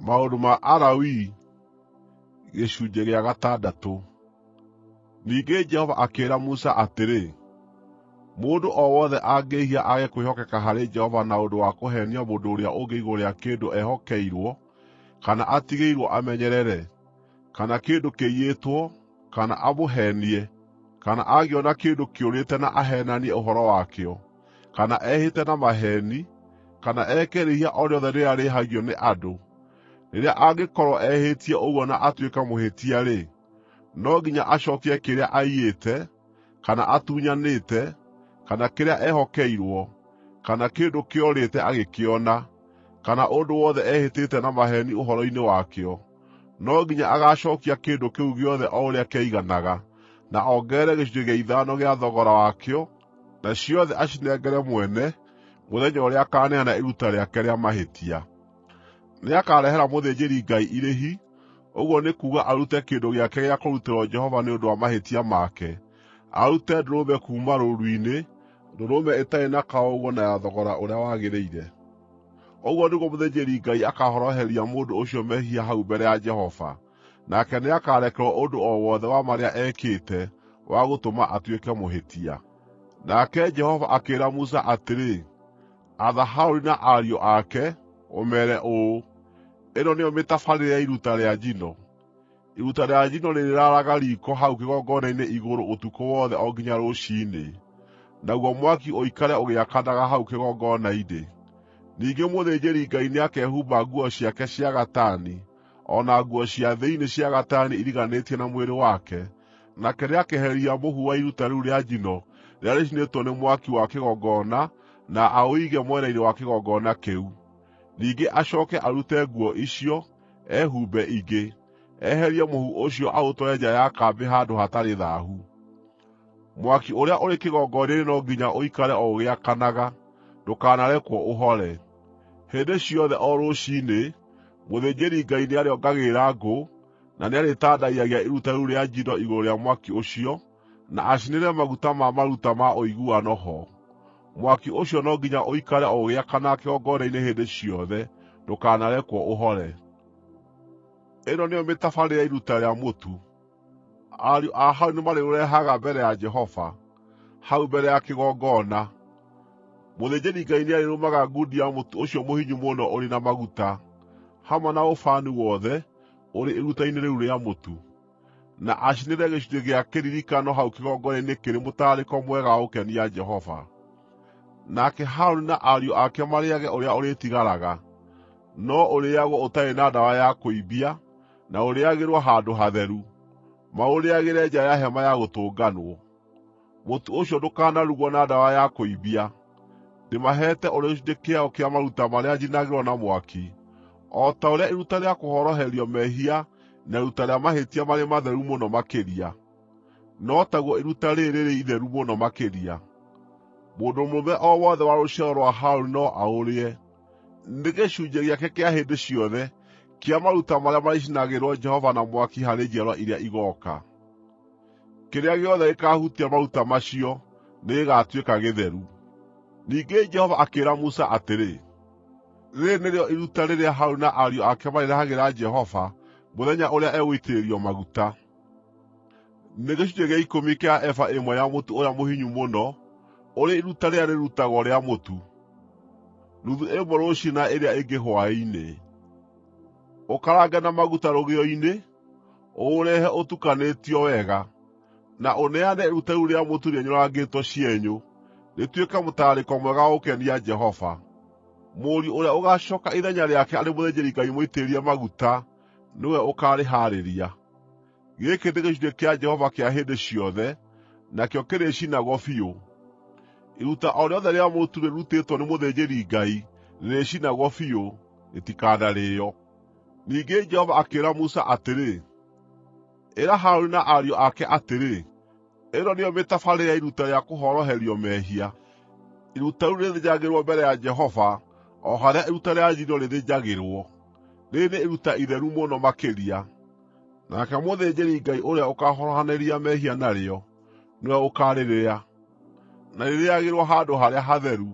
Maũndũ ma Alawii gĩcunjĩ gĩa gatandatũ. Ningĩ Jehova akĩĩra Musa atĩrĩ, “Mũndũ o wothe angĩĩhia aage kwĩhokeka harĩ Jehova na ũndũ wa kũheenia mũndũ ũrĩa ũngĩ igũrũ rĩa kĩndũ ehokeirwo kana atigĩirwo amenyerere, kana kĩndũ kĩiyĩtwo, kana amũheenie, kana angĩona kĩndũ kĩũrĩte na aheenanie ũhoro wakĩo, kana ehĩte na maheeni, kana eke rĩĩhia o rĩothe rĩrĩa rĩĩhagio nĩ andũ, rĩrĩa angĩkorwo ehĩtie ũguo na atuĩke mũhĩtia-rĩ, no nginya acookie kĩrĩa aiyĩte, kana atunyanĩte, kana kĩrĩa ehokeirwo, kana kĩndũ kĩorĩte agĩkĩona, kana ũndũ wothe ehĩtĩte na maheeni ũhoro-inĩ wakĩo. No nginya agaacookia kĩndũ kĩu gĩothe o ũrĩa kĩaiganaga, na ongerere gĩcunjĩ gĩa ithano gĩa thogora wakĩo, na ciothe acinengere mwene mũthenya ũrĩa akaaneana iruta rĩake rĩa mahĩtia. Nĩakarehera mũthĩnjĩri-Ngai irĩhi, ũguo nĩ kuuga arute kĩndũ gĩake gĩa kũrutĩrwo Jehova nĩ ũndũ wa mahĩtia make, arute ndũrũme kuuma rũũru-inĩ, ndũrũme ĩtarĩ na kaũũgũ na ya thogora ũrĩa wagĩrĩire. Ũguo nĩguo mũthĩnjĩri-Ngai akaahoroheria mũndũ ũcio mehia hau mbere ya Jehova, nake nĩakarekerwo ũndũ o wothe wa marĩa ekĩte wa gũtũma atuĩke mũhĩtia. Nake Jehova akĩĩra Musa atĩrĩ, “Atha Harũni na ariũ ake, ũmeere ũũ: ‘Ĩno nĩyo mĩtabarĩre ya iruta rĩa njino: Iruta rĩa njino rĩrĩraaraga riiko hau kĩgongona-inĩ igũrũ ũtukũ wothe o nginya rũciinĩ, naguo mwaki ũikare ũgĩakanaga hau kĩgongona-inĩ. Ningĩ mũthĩnjĩri-Ngai nĩakehumba nguo ciake cia gatani, o na nguo cia thĩinĩ cia gatani iriganĩtie na mwĩrĩ wake, nake nĩakeheria mũhu wa iruta rĩu rĩa njino rĩrĩa rĩcinĩtwo nĩ mwaki wa kĩgongona na aũige mwena-inĩ wa kĩgongona kĩu. Ningĩ acooke arute nguo icio, ehumbe ingĩ, eherie mũhu ũcio aũtware nja ya kambĩ handũ hatarĩ thaahu. Mwaki ũrĩa ũrĩ kĩgongona-inĩ no nginya ũikare o ũgĩakanaga, ndũkanarekwo ũhore. Hĩndĩ ciothe o rũciinĩ, mũthĩnjĩri-Ngai nĩarĩongagĩrĩra ngũ, na nĩarĩtandaiyagia iruta rĩu rĩa njino igũrũ rĩa mwaki ũcio, na acinĩre maguta ma maruta ma ũiguano ho. Mwaki ũcio no nginya ũikare o ũgĩakanaga kĩgongona-inĩ hĩndĩ ciothe, ndũkanarekwo ũhore. Ĩno nĩyo mĩtabarĩre ya iruta rĩa mũtu. Ariũ a Harũni nĩmarĩũrehaga mbere ya Jehova, hau mbere ya kĩgongona. Mũthĩnjĩri-Ngai nĩarĩrũmaga ngundi ya mũtu ũcio mũhinyu mũno ũrĩ na maguta, hamwe na ũbani wothe ũrĩ iruta-inĩ rĩu rĩa mũtu, na acinĩre gĩcunjĩ gĩa kĩririkano hau kĩgongona-inĩ kĩrĩ mũtararĩko mwega wa gũkenia Jehova. Nake Harũni na ariũ ake marĩĩage ũrĩa ũrĩtigaraga, no ũrĩĩagwo ũtarĩ na ndawa ya kũimbia na ũrĩĩagĩrwo handũ hatheru. Maũrĩĩagĩre nja ya Hema-ya-Gũtũnganwo. Mũtu ũcio ndũkanarugwo na ndawa ya kũimbia. Ndĩmaheete ũrĩ gĩcunjĩ kĩao kĩa maruta marĩa njinagĩrwo na mwaki, o ta ũrĩa iruta rĩa kũhoroherio mehia na iruta rĩa mahĩtia marĩ matheru mũno makĩria, no taguo iruta rĩĩrĩ rĩrĩ itheru mũno makĩria. Mũndũ mũrũme o wothe wa rũciaro rwa Harũni no aũrĩe. Nĩ gĩcunjĩ gĩake kĩa hĩndĩ ciothe kĩa maruta marĩa marĩcinagĩrwo Jehova na mwaki harĩ njiarwa iria igooka. Kĩrĩa gĩothe gĩkaahutia maruta macio nĩgĩgatuĩka gĩtheru.” Ningĩ Jehova akĩĩra Musa atĩrĩ, “Rĩĩrĩ nĩrĩo iruta rĩrĩa Harũni na ariũ ake marĩrehagĩra Jehova mũthenya ũrĩa egũitĩrĩrio maguta: Nĩ gĩcunjĩ gĩa ikũmi kĩa eba ĩmwe ya mũtu ũrĩa mũhinyu mũno ũrĩ iruta rĩrĩa rĩrutagwo rĩa mũtu, nuthu ĩmwe rũciinĩ na ĩrĩa ĩngĩ hwaĩ-inĩ. Ũkarange na maguta rũgĩo-inĩ, ũũrehe ũtukanĩtio wega, na ũneane iruta rĩu rĩa mũtu rĩenyũrangĩtwo cienyũ, rĩtuĩke mũtararĩko mwega wa gũkenia Jehova. Mũriũ ũrĩa ũgaacooka ithenya rĩake arĩ mũthĩnjĩri-Ngai mũitĩrĩrie maguta nĩwe ũkaarĩhaarĩria. Gĩkĩ nĩ gĩcunjĩ kĩa Jehova kĩa hĩndĩ ciothe, nakĩo kĩrĩcinagwo biũ. Iruta o rĩothe rĩa mũtu rĩrutĩtwo nĩ mũthĩnjĩri-Ngai rĩrĩcinagwo biũ, rĩtikanarĩĩo.” Ningĩ Jehova akĩĩra Musa atĩrĩ, “Ĩra Harũni na ariũ ake atĩrĩ, ‘Ĩno nĩyo mĩtabarĩre ya iruta rĩa kũhoroherio mehia: Iruta rĩu rĩthĩnjagĩrwo mbere ya Jehova o harĩa iruta rĩa njino rĩthĩnjagĩrwo. Rĩĩrĩ nĩ iruta itheru mũno makĩria. Nake mũthĩnjĩri-Ngai ũrĩa ũkaahorohanĩria mehia narĩo nĩwe ũkaarĩrĩa, na rĩrĩĩagĩrwo handũ harĩa hatheru,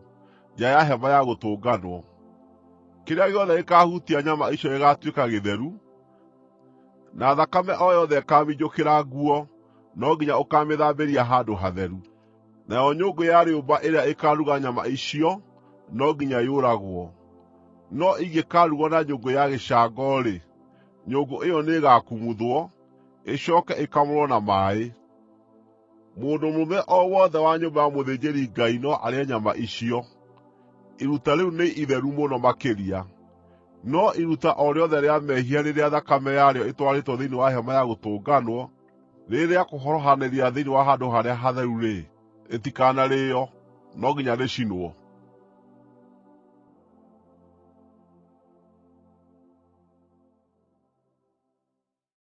nja ya Hema-ya-Gũtũnganwo. Kĩrĩa gĩothe gĩkaahutia nyama icio gĩgaatuĩka gĩtheru, na thakame o yothe ĩkaaminjũkĩra nguo no nginya ũkaamĩthambĩria handũ hatheru. Nayo nyũngũ ya rĩũmba ĩrĩa ĩkaaruga nyama icio no nginya yũragwo. No ingĩkaarugwo na nyũngũ ya gĩcango-rĩ, nyũngũ ĩyo nĩĩgakumuthwo, ĩcooke ĩkamũrwo na maaĩ. Mũndũ mũrũme o wothe wa nyũmba ya mũthĩnjĩri-Ngai no arĩe nyama icio; iruta rĩu nĩ itheru mũno makĩria. No iruta o rĩothe rĩa mehia rĩrĩa thakame yarĩo ĩtwarĩtwo thĩinĩ wa Hema-ya-Gũtũnganwo rĩrĩ rĩa kũhorohanĩria thĩinĩ wa Handũ-harĩa-Hatheru-rĩ, rĩtikanarĩĩo; no nginya rĩcinwo.